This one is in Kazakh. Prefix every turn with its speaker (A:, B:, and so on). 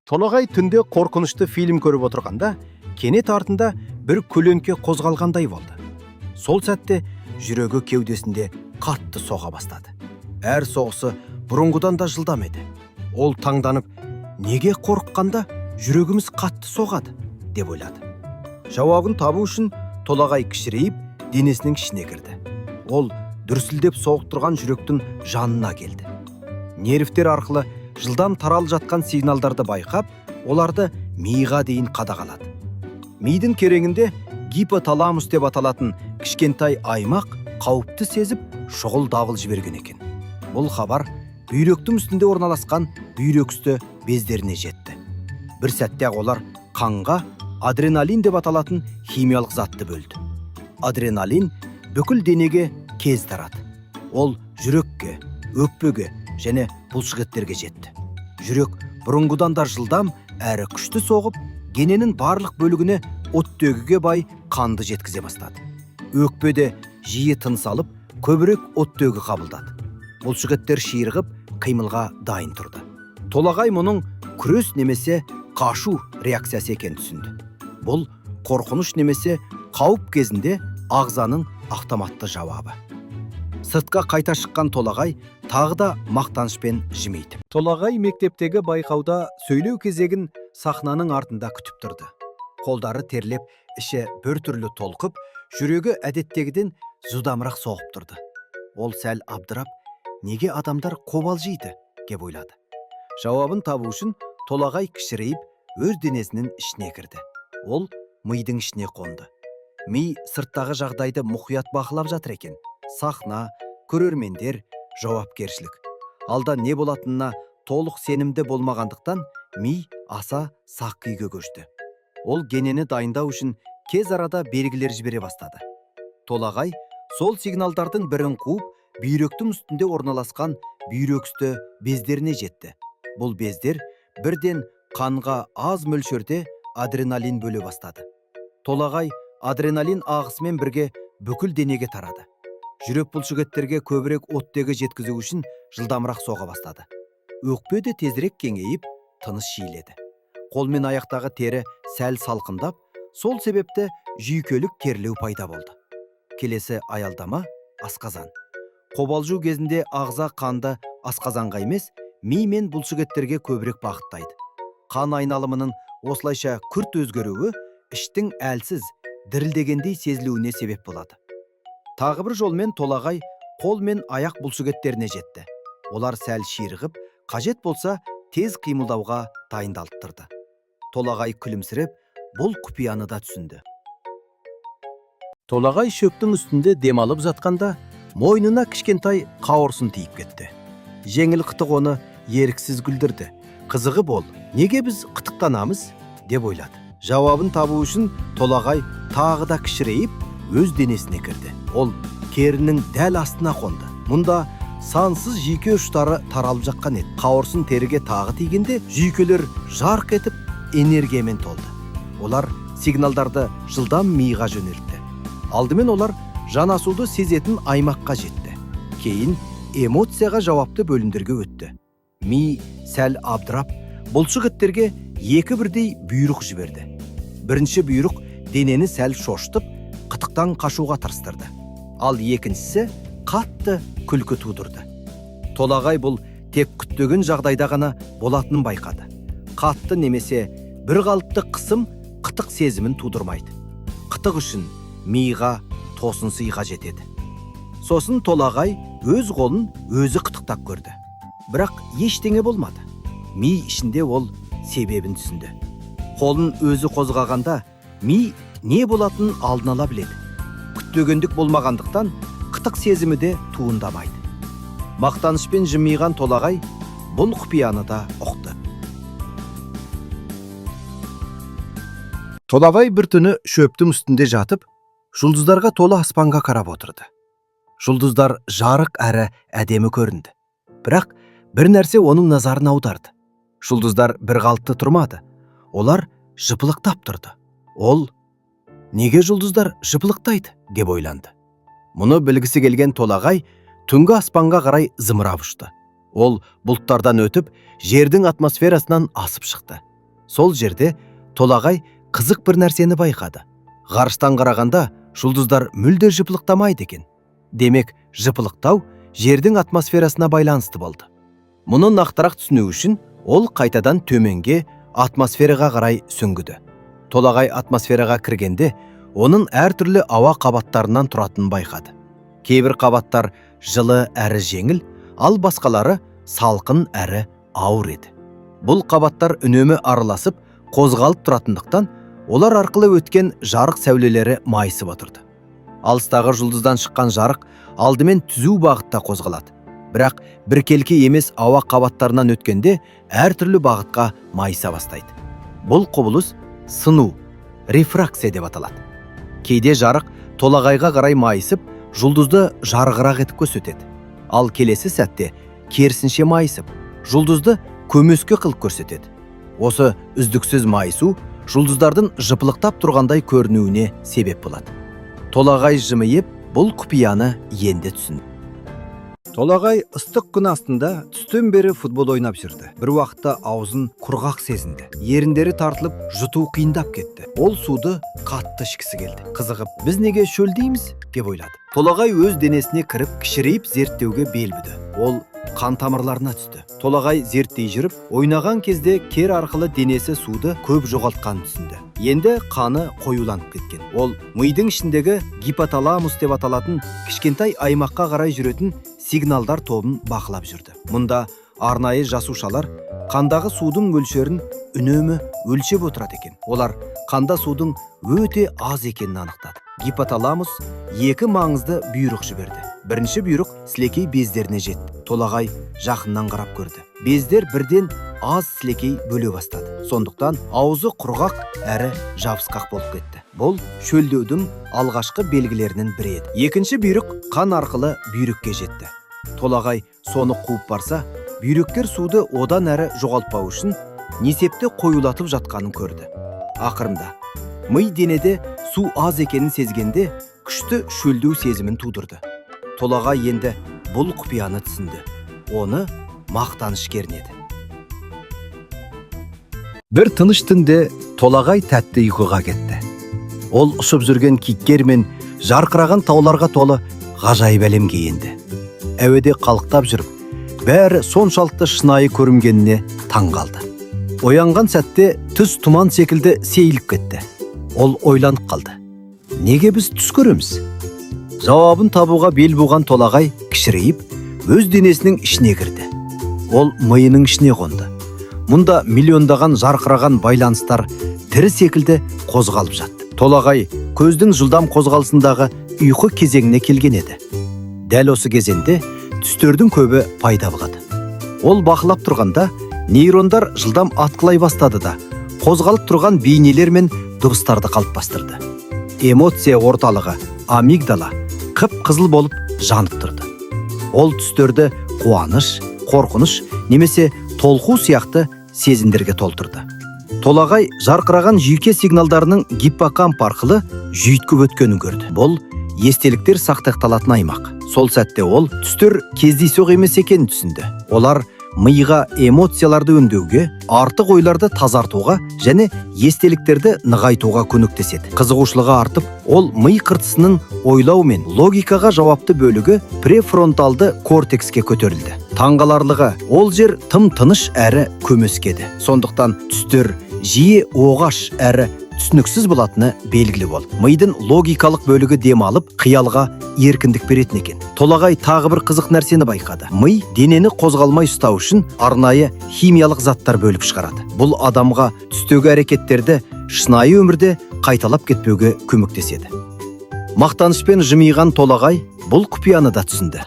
A: Толағай түнде қорқынышты фильм көріп отырғанда, кенет артында бір көлеңке қозғалғандай болды. Сол сәтте жүрегі кеудесінде қатты соға бастады. Әр соғысы бұрынғыдан да жылдам еді. Ол таңданып, неге қорыққанда жүрегіміз қатты соғады деп ойлады. Жауабын табу үшін Толағай кішірейіп, денесінің ішіне кірді. Ол дүрсілдеп соғып тұрған жүректің жанына келді. Нервтер арқылы жылдам таралып жатқан сигналдарды байқап, оларды миға дейін қадағалады. Мидың кереңінде гипоталамус деп аталатын кішкентай аймақ қауіпті сезіп, шұғыл дабыл жіберген екен. Бұл хабар бүйректің үстінде орналасқан бүйрекүсті бездеріне жетті. Бір сәтте-ақ олар қанға адреналин деп аталатын химиялық затты бөлді. Адреналин бүкіл денеге кез тарады. Ол жүрекке, өкпеге және бұлшықеттерге жетті. Жүрек бұрынғыдан да жылдам әрі күшті соғып, дененің барлық бөлігіне оттегіге бай қанды жеткізе бастады. Өкпе де жиі тыныс алып, көбірек оттегі қабылдады. Бұлшықеттер ширығып, қимылға дайын тұрды. Толағай мұның күрес немесе қашу реакциясы екенін түсінді. Бұл қорқыныш немесе қауіп кезінде ағзаның автоматты жауабы. Сыртқа қайта шыққан Толағай тағы да мақтанышпен жымиды. Толағай мектептегі байқауда сөйлеу кезегін сахнаның артында күтіп тұрды. Қолдары терлеп, іші біртүрлі толқып, жүрегі әдеттегіден жылдамырақ соғып тұрды. Ол сәл абдырап, неге адамдар қобалжиды деп ойлады. Жауабын табу үшін Толағай кішірейіп, өз денесінің ішіне кірді. Ол мидың ішіне қонды. Ми сырттағы жағдайды мұқият бақылап жатыр екен. Сахна, көрермендер, жауапкершілік. Алда не болатынына толық сенімді болмағандықтан, ми аса сақ күйге көшті. Ол денені дайындау үшін тез арада белгілер жібере бастады. Толағай сол сигналдардың бірін қуып, бүйректің үстінде орналасқан бүйрекүсті бездеріне жетті. Бұл бездер бірден қанға аз мөлшерде адреналин бөле бастады. Толағай адреналин ағысымен бірге бүкіл денеге тарады. Жүрек бұлшықеттерге көбірек оттегі жеткізу үшін жылдамырақ соға бастады. Өкпе де тезірек кеңейіп, тыныс жиіледі. Қол мен аяқтағы тері сәл салқындап, сол себепті жүйкелік терлеу пайда болды. Келесі аялдама – асқазан. Қобалжу кезінде ағза қанды асқазанға емес, ми мен бұлшықеттерге көбірек бағыттайды. Қан айналымының осылайша күрт өзгеруі іштің әлсіз, дірілдегендей сезілуіне себеп болады. Тағы бір жолмен Толағай қол мен аяқ бұлшықеттеріне жетті. Олар сәл ширығып, қажет болса тез қимылдауға дайындалып тұрды. Толағай күлімсіреп, бұл құпияны да түсінді. Толағай шөптің үстінде демалып жатқанда, мойнына кішкентай қауырсын тиіп кетті. Жеңіл қытық оны еріксіз күлдірді. Қызығы бол, неге біз қытықтанамыз деп ойлады. Жауабын табу үшін Толағай тағы да кішірейіп, өз денесіне кірді. Ол керінің дәл астына қонды. Мұнда сансыз жүйке ұштары таралып жатқан еді. Қауырсын теріге тағы тигенде, жүйкелер жарқ етіп, энергиямен толды. Олар сигналдарды жылдам миға жөнелтті. Алдымен олар жанасуды сезетін аймаққа жетті. Кейін эмоцияға жауапты бөлімдерге өтті. Ми сәл абдырап, бұлшық еттерге екі бірдей бұйрық жіберді. Бірінші бұйрық денені сәл шошытып, қытықтан қашуға тырыстырды. Ал екіншісі қатты күлкі тудырды. Толағай бұл тек күтпеген жағдайда ғана болатынын байқады. Қатты немесе бір қалыпты қысым қытық сезімін тудырмайды. Қытық үшін миға тосын сый қажет еді. Сосын Толағай өз қолын өзі қытықтап көрді. Бірақ ештеңе болмады. Ми ішінде ол себебін түсінді. Қолын өзі қозғағанда, ми не болатынын алдын ала біледі. Күтпегендік болмағандықтан, қытық сезімі де туындамайды. Мақтанышпен жымиған Толағай бұл құпияны да ұқты. Толағай бір түні шөптің үстінде жатып, жұлдыздарға толы аспанға қарап отырды. Жұлдыздар жарық әрі әдемі көрінді. Бірақ бір нәрсе оның назарын аударды. Жұлдыздар бір қалыпты тұрмады. Олар жыпылықтап тұрды. Ол неге жұлдыздар жыпылықтайды деп ойланды. Мұны білгісі келген Толағай түнгі аспанға қарай зымырап ұшты. Ол бұлттардан өтіп, жердің атмосферасынан асып шықты. Сол жерде Толағай қызық бір нәрсені байқады. Ғарыштан қарағанда жұлдыздар мүлде жыпылықтамайды екен. Демек, жыпылықтау жердің атмосферасына байланысты болды. Мұны нақтырақ түсіну үшін ол қайтадан төменге, атмосфераға қарай сүңгіді. Толағай атмосфераға кіргенде, оның әртүрлі ауа қабаттарынан тұратынын байқады. Кейбір қабаттар жылы әрі жеңіл, ал басқалары салқын әрі ауыр еді. Бұл қабаттар үнемі араласып, қозғалып тұратындықтан, олар арқылы өткен жарық сәулелері майысып отырды. Алыстағы жұлдыздан шыққан жарық алдымен түзу бағытта қозғалады. Бірақ біркелкі емес ауа қабаттарынан өткенде әртүрлі бағытқа майыса бастайды. Бұл құбылыс сыну, рефракция деп аталады. Кейде жарық толағайға қарай майысып, жұлдызды жарығырақ етіп көрсетеді. Ал келесі сәтте керісінше майысып, жұлдызды көмескі қылып көрсетеді. Осы үздіксіз майысу жұлдыздардың жыпылықтап тұрғандай көрінуіне себеп болады. Толағай жымиып, бұл құпияны енді түсінді. Толағай ыстық күн астында түстен бері футбол ойнап жүрді. Бір уақытта аузын құрғақ сезінді. Еріндері тартылып, жұту қиындап кетті. Ол суды қатты ішкісі келді. Қызығып, біз неге шөлдейміз деп ойлады. Толағай өз денесіне кіріп, кішірейіп зерттеуге бел буды. Ол қан тамырларына түсті. Толағай зерттей жүріп, ойнаған кезде кер арқылы денесі суды көп жоғалтқанын түсінді. Енді қаны қоюланып кеткен. Ол мидың ішіндегі гипоталамус деп аталатын кішкентай аймаққа қарай жүретін сигналдар тобын бақылап жүрді. Мұнда арнайы жасушалар қандағы судың мөлшерін үнемі өлшеп отырады екен. Олар қанда судың өте аз екенін анықтады. Гипоталамус екі маңызды бұйрық жіберді. Бірінші бұйрық сілекей бездеріне жетті. Толағай жақыннан қарап көрді. Бездер бірден аз сілекей бөле бастады. Сондықтан аузы құрғақ әрі жабысқақ болып кетті. Бұл шөлдеудің алғашқы белгілерінің бірі еді. Екінші бұйрық қан арқылы бүйрекке жетті. Толағай соны қуып барса, бүйректер суды одан әрі жоғалтпау үшін несепті қоюлатып жатқанын көрді. Ақырында ми денеде су аз екенін сезгенде күшті шөлдеу сезімін тудырды. Толағай енді бұл құпияны түсінді. Оны мақтаныш кернеді. Бір тыныш түнде Толағай тәтті ұйқыға кетті. Ол ұшып жүрген киіктер мен жарқыраған тауларға толы ғажайып әлемге енді. Әуеде қалықтап жүріп, бәрі соншалықты шынайы көрінгеніне таң қалды. Оянған сәтте түс тұман секілді сейіліп кетті. Ол ойланып қалды. Неге біз түс көреміз? Жауабын табуға бел буған Толағай кішірейіп, өз денесінің ішіне кірді. Ол миының ішіне қонды. Мұнда миллиондаған жарқыраған байланыстар тірі секілді қозғалып жатты. Толағай көздің жылдам қозғалысындағы ұйқы кезеңіне келген еді. Дәл осы кезеңде түстердің көбі пайда болады. Ол бақылап тұрғанда нейрондар жылдам атқылай бастады да, қозғалып тұрған бейнелер мен дыбыстарды қалыптастырды. Эмоция орталығы амигдала қып-қызыл болып жанып тұрды. Ол түстерді қуаныш, қорқыныш немесе толқу сияқты сезімдерге толтырды. Толағай жарқыраған жүйке сигналдарының гиппокамп арқылы жүйткіп өткенін көрді. Бұл естеліктер сақталатын аймақ. Сол сәтте ол түстер кездейсоқ емес екенін түсінді. Олар миға эмоцияларды өңдеуге, артық ойларды тазартуға және естеліктерді нығайтуға көмектеседі. Қызығушылығы артып, ол ми қыртысының ойлау мен логикаға жауапты бөлігі префронталды кортекске көтерілді. Таңғаларлығы, ол жер тым тыныш әрі көмескі еді. Сондықтан түстер жиі оғаш әрі түсініксіз болатыны белгілі болды. Мидың логикалық бөлігі демалып, қиялға еркіндік беретін екен. Толағай тағы бір қызық нәрсені байқады. Ми денені қозғалмай ұстау үшін арнайы химиялық заттар бөліп шығарады. Бұл адамға түстегі әрекеттерді шынайы өмірде қайталап кетпеуге көмектеседі. Мақтанышпен жымиған Толағай бұл құпияны да түсінді.